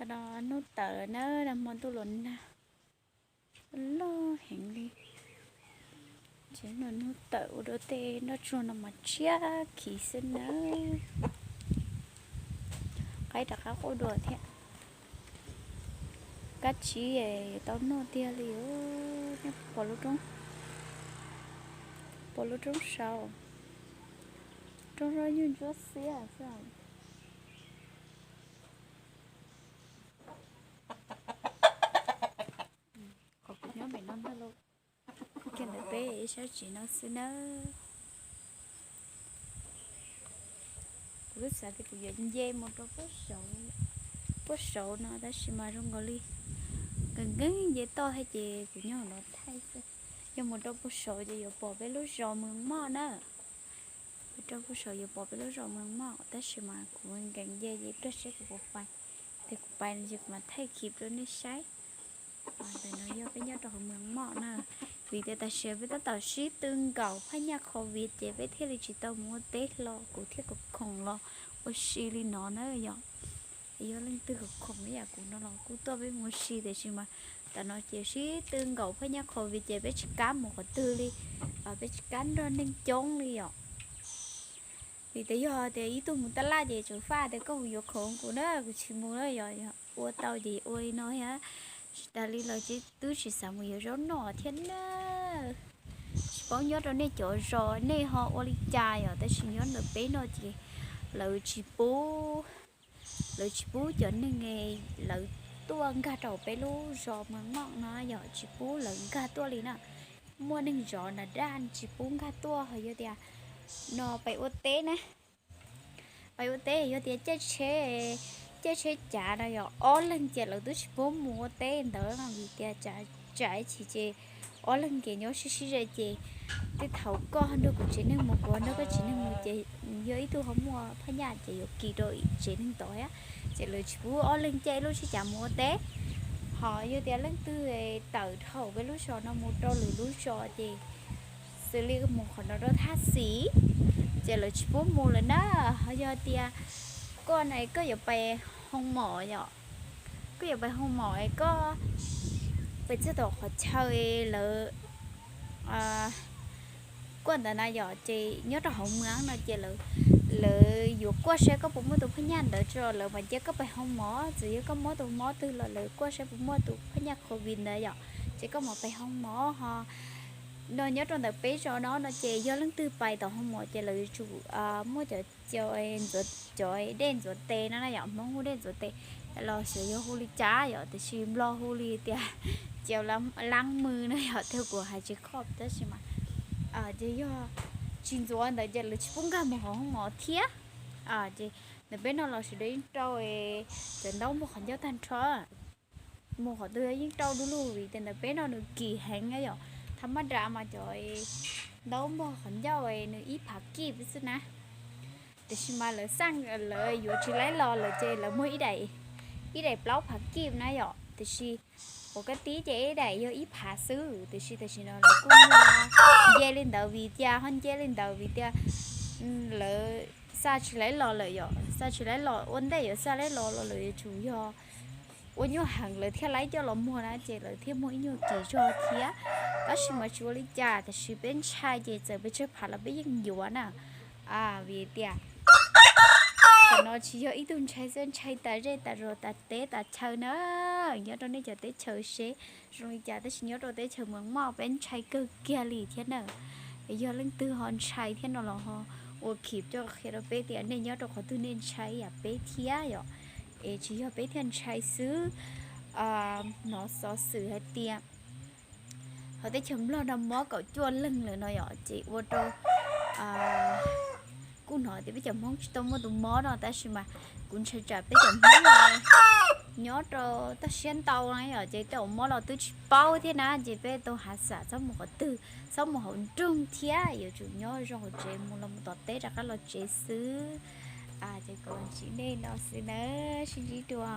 No hnub tawm na, nag hmo ntuj los nag loj heev li. Ces no hnub tawm ua rau tej nroj tsuag no mas tshiab khiv xwb na. Qaib rov qab quaj dua thiab. Kab tsib tau noj tiag li. Pom lub roob, pom lub roob saud, roob zoj nyuj ntsuab xiab xwb. Qhov kuv nyob pem no ntag lauj, kiag ntawm peb ib sab tsev no xwb nawb. Kuv twb xav tias kuv yuav nce mus rau puag saud no tab sis mas zoo nkaus li nkees nkees nce toj thiab ces kuv nyob no thaij xwb. Yog mus rau puag saud ces yuav pom peb lub zos Mws Moj na. Mus rau puag saud yuav pom peb lub zos Mws Moj tab sis mas kuv nkees nce ces pliag seb kuv puas pais. Ces kuv pais no ces kuv mam thaij khiv rau nej saib. Ntawm no yog peb nyob rau hauv Mws Moj na. Vim tias tam sim peb tab tom sib tw nkaum phaj nyaj covid ces peb thiaj li tsis tau mus ua teb hlo, kuv thiaj khoom khoom los ua si li no na yom. Yog leej twg khoom khoom ib yam kuv no los kuj tuaj peb mus ua si tiam sis mas tam no ces sib tw nkaum phaj nyaj covid ces peb tsis kam mus qhov twg li, peb tsis kam nrog neeg coob li yom. Vim tias yog tias ib tug mus tab laj ces tseem faj tias koj mus yuav khoom kuv na, kuv tsis mus na yom. Ua tau ces ua li no thiab. Tsis tas li los twb tsis xav mus yuav zaub noj thiab na. Tsis paub nyob rau nej cov zos nej ho ua li cas yom, tab sis nyob ntawm peb no ces lawv tsis pub, lawv tsis pub cov neeg lawv tuaj nkag rau peb lub zos Mws Moj no yom, tsis pub lawv nkag tuaj li na. Muaj neeg zov nram daj tsis pub nkag tuaj, ho yog tias no pais ua teb na, pais ua teb yog tias caij tsheb, caij tsheb cav no yog ob leeg ces lawv twb tsis pub mus ua teb ntawd no vim tias tsam ib chim ces ob leeg ces nyob sib sib ze ces tej thaum koj nrog kuv tsev neeg mus, kuv nrog koj tsev neeg mus ces yog ib tug ho muaj phaj nyaj ces yuav kis rau tsev neeg tod thiab. Ces lawv tsis pub ob leeg caij ib lub tsheb cav mus ua teb. Ho yog tias leej twg tawm dhau peb lub zos no mus rau lwm lub zos ces xws li mus qhov no rau Thaj Xis ces lawv tsis pub mus lawm na. Ho yog tias koj na koj yuav pais hoo mom yom, koj yuav pais hoo mom es koj pais txog tom qhov chaw lawv kuaj ntawd na yom, ces nyob rau hauv Mws Moj no ces lawv yuav kuaj saib koj puas muaj tus phaj nyaj ntawd tso lawv mam cia koj pais hoo mom. Txawm yog koj muab tus mob twg los lawv kuaj saib puas muaj tus phaj nyaj covid ntawd yom, ces koj mam pais hoo mom ho. No nyob rau ntawm peb zos no no ces yog leej twg pais tom hoo mom ces lawv yuav tsum muaj cov, cov dej ntxuav tes no na yom, Hmoob hu dej ntxuav tes los xyov yog hu li cas yom, tiam sis Nplog hu li tias cov lab mws no yom, thiab kuv hais tsis khov tab sis mas ces yog tsis ntxuav ntawd ces lawv tsis pub nkag mus hauv hoo mom thiab. Ces ntawm peb no los sawv daws yeej rau cov ntaub npog qhov ncauj tag nrho. Mus qhov twg yeej rau du lug vim tias ntawm peb no nws kim heev yom. Tha maj nra mas cov ntaub npog qhov ncauj nws ib phav kib xwb na. Tiam sis mas lawv xaj lawv yuav tsis laib los lawm ces lawv muag ib daim plaub phav kib na yom. Tiam sis ua kab tib ces ib daim yog ib phav xwb, tiam sis tam sim no lawv kuj muag nce li ntawd vim tias, ho nce li ntawd vim tias lawv xa tsis laib los lawm yom, xa tsis laib los ua ntej yuav xa laib los los lawv yuav tsum yog ua nyuaj heev lawv thiaj laib coj los muag na, ces lawv thiaj muag ib nyuag kim zog thiab. Tab sis mas tsis ua li cas, tiam sis peb ntshai ces txawm pes tsawg phav los peb yeej yuav na. Vim tias tam no tsis yog ib tug ntshai xwb, ntshai tas zej tas zos tas teb tas chaw na. Nyob rau nej cov teb chaws seb zoo li cas, tab sis nyob rau teb chaws Mws Moj peb ntshai kawg kiag li thiab na. Yog leej twg ho ntshai thiab no los ho ua khim coj qhia rau peb tias nej nyob rau qhov twg nej ntshai ib yam peb thiab yom. Es tsis yog peb thiaj ntshai xwb. Hnov xov xwm hais tias hauv teb chaws Nplog no mob kaum cuaj leeg lawm no yom, ces ua rau kuj hnov tias peb cov Hmoob tsis tau muaj tus mob no, tab sis mas kuv ntshai tsam peb cov Hmoob nyob rau toj siab ntau no yom, ces tej uas mob los twb tsis paub thiab na, ces peb tau hav xam txhob mus qhov twg, txhob mus hauv nroog thiab, yuav tsum nyob zoo hauv tsev, mus los mus tom teb rov qab los tsev xwb. Ces kuv los ntsib nej no xwb na, sib ntsib dua.